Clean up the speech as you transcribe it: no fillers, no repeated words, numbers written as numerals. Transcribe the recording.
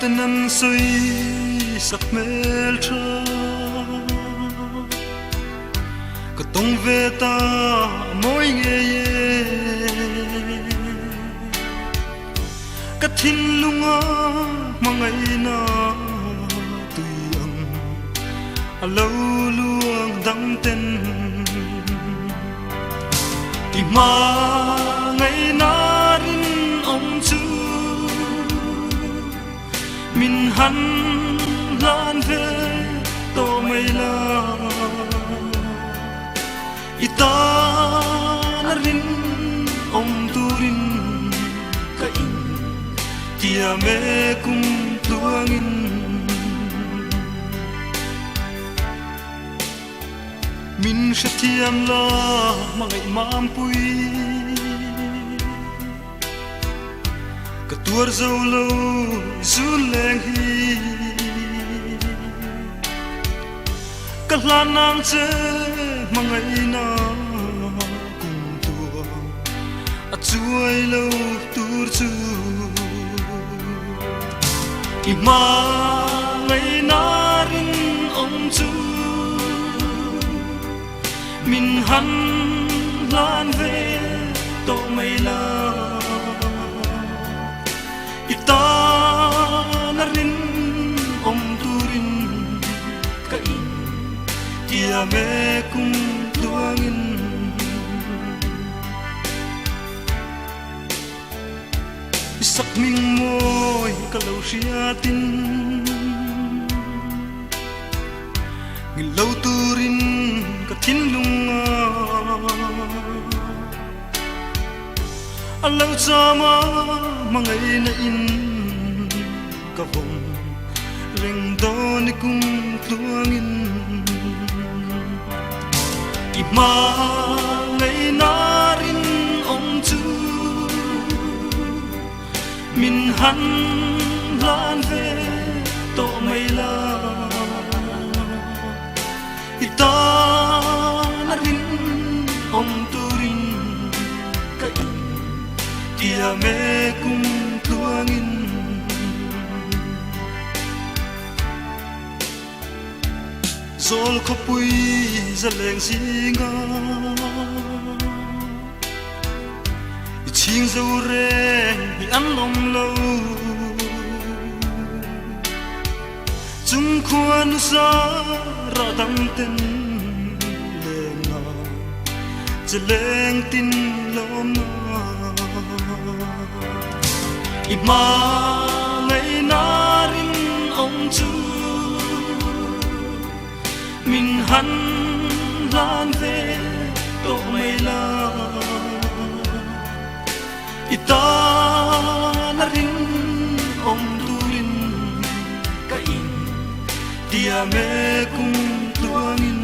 ten an sawi sak hmel tha Ka tawng ve ta mawi ngei e Ka thinlunga hmangaihna tui ang a lo luang dang ten I hmangaihna rinawm chu min han hlan ve tawh mai la. I tan a rinawm turin ka in tiam e kum tluangin. Min hrethiam la hmangaih mampui Ka tuar zo lo zun leng hi Ka hlan nang che hmangaihna kum tuang a chuai lo tur chu I hmangaihna rinawm chu min han hlan ve tawh mai la I tan a rinawm turin ka in tiam e kum tluangin. I sak hming mawi ka lo hriatin Ngil lo turin ka thinlung a A lo cham a hmangaihna in ka vawm reng dawn i kum tluangin I hmangaihna rinawm chu min han hlan ve tawh mai la I tan a rinawm turin ka in tiam e kum tluangin. Zawl khawpui zaleng zinga i ching zo reng hi an awm lo Chung khuanu zara dang ten leng na che leng tin lawm na I hma ngei na rin ong chu min han hlan ve tawh mai la I tan a rinawm turin ka in tiam e kum tluangin.